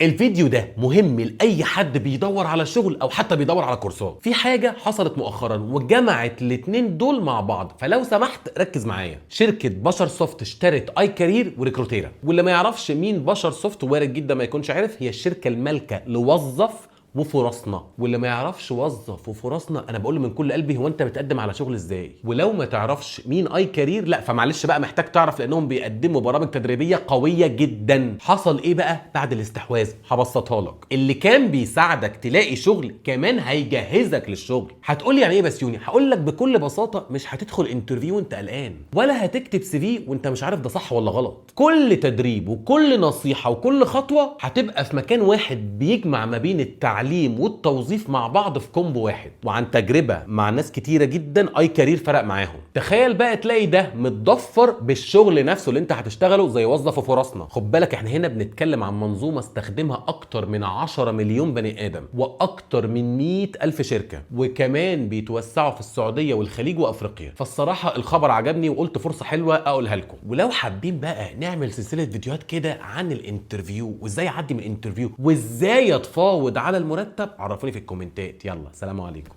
الفيديو ده مهم لاي حد بيدور على شغل او حتى بيدور على كورسات. في حاجة حصلت مؤخرا وجمعت الاتنين دول مع بعض، فلو سمحت ركز معايا. شركة بشر سوفت اشترت اي كارير وريكروتيرا، واللي ما يعرفش مين بشر سوفت وارد جدا ما يكونش عارف، هي الشركة المالكة لوظف وفرصنا. واللي ما يعرفش وظف وفرصنا، انا بقول من كل قلبي، هو انت بتقدم على شغل ازاي؟ ولو ما تعرفش مين اي كارير، لا فمعلش بقى محتاج تعرف، لانهم بيقدموا برامج تدريبية قوية جدا. حصل ايه بقى بعد الاستحواذ؟ هبسطها لك. اللي كان بيساعدك تلاقي شغل كمان هيجهزك للشغل. هتقول لي يعني ايه بسيوني؟ هقول لك بكل بساطة، مش هتدخل interview وانت قلقان، ولا هتكتب CV وانت مش عارف ده صح ولا غلط. كل تدريب وكل نصيحة وكل خطوة هتبقى في مكان واحد بيجمع ما بين التعليم والتوظيف مع بعض في combo واحد. وعن تجربه مع ناس كتيرة جدا، اي كارير فرق معاهم. تخيل بقى تلاقي ده متضفر بالشغل نفسه اللي انت هتشتغله زي وظف وفرصنا. خد بالك احنا هنا بنتكلم عن منظومة استخدمها اكتر من 10 مليون بني ادم واكتر من 100 الف شركة، وكمان بيتوسعوا في السعودية والخليج وافريقيا. فالصراحه الخبر عجبني وقلت فرصة حلوة اقولها لكم. ولو حابين بقى نعمل سلسلة فيديوهات كده عن ال interview وازاي اعدي من ال interview وازاي اتفاوض على المرتب، عرفوني في الكومنتات. يلا سلام عليكم.